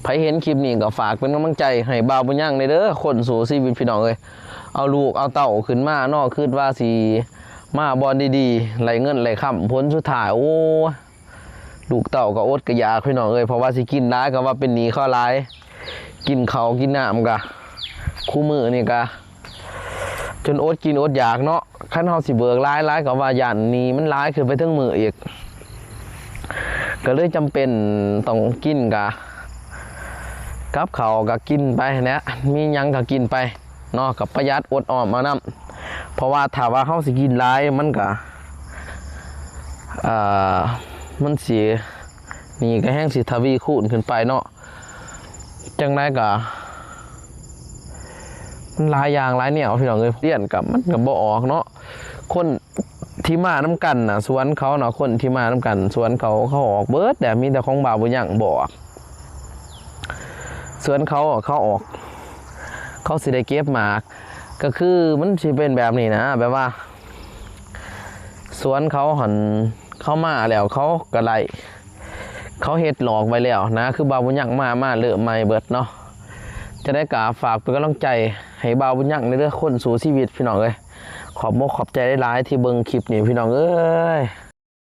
ໃຜເຫັນຄລິບນີ້ກໍຝາກເປັນກຳລັງໃຈໃຫ້ບ່າວບຸນຍັງແດ່ເດີ ຄົນສູ້ຊີວິດພີ່ນ້ອງເອີຍ. ເອົາລູກເອົາເຕົ້າຂຶ້ນມາເນາະ ຄິດວ່າຊິມາບ່ອນດີໆ ໄດ້ເງິນໄດ້ຄຳ ຜົນສຸດທ້າຍ ໂອ້ຍ ລູກເຕົ້າກໍອົດກໍຢາກພີ່ນ້ອງເອີຍ ເພາະວ່າຊິກິນຫຼາຍກໍວ່າເປັນໜີ້ເຂົາຫຼາຍ ກິນເຂົ້າກິນນ້ຳກໍ ຄູ່ມື້ນີ້ກໍ ຈົນອົດກິນອົດຢາກເນາະ. ຄັນເຮົາຊິເບີກຫຼາຍໆ ກໍວ່າຢ້ານໜີ້ມັນຫຼາຍຂຶ້ນໄປເຖິງມື້ອີກ ກໍເລີຍຈຳເປັນຕ້ອງກິນກະ ກັບເຂົ້າກໍກິນໄປຫັ້ນແຫຼະ ມີຫຍັງກໍກິນໄປເນາະ ກໍປະຢັດອົດອອມເອົານຳ ເພາະວ່າຖ້າວ່າເຮົາຊິກິນຫຼາຍ ມັນກໍ ເອີ ມັນຊິ ໜີ້ກໍແຮ່ງຊິທະວີຄູນຂຶ້ນໄປເນາະ. ຈັ່ງໃດກໍ ມັນຫຼາຍຢ່າງຫຼາຍແນວພີ່ນ້ອງເອີຍ ຮຽນກໍມັນກໍບໍ່ອອກເນາະ. ຄົນທີ່ມານຳກັນນະ ສວນເຂົາເນາະ ຄົນທີ່ມານຳກັນສວນເຂົາ ເຂົາອອກເບິດແລ້ວ ມີແຕ່ຂອງບ່າວບຸນຍັງບໍ່ອອກ. ສວນເຂົາ ເຂົາອອກ ເຂົາຊິໄດ້ເກັບໝາກ ກໍຄືມັນຊິເປັນແບບນີ້ນະ ແບບວ່າ ສວນເຂົາຫັ້ນ ເຂົາມາແລ້ວເຂົາກໍໄດ້ ເຂົາເຮັດຫຼອກໄວ້ແລ້ວນະ ຄືບ່າວບຸນຍັງມາ ມາເລີ່ມໃໝ່ເບິດເນາະ. ຈັ່ງໃດກໍຝາກເປັນກຳລັງໃຈໃຫ້ບ່າວບຸນຍັງແດ່ເດີ ຄົນສູ້ຊີວິດພີ່ນ້ອງເອີຍ. ຂອບອົກຂອບໃຈຫຼາຍໆ ທີ່ເບິ່ງຄລິບນີ້ພີ່ນ້ອງເອີຍ.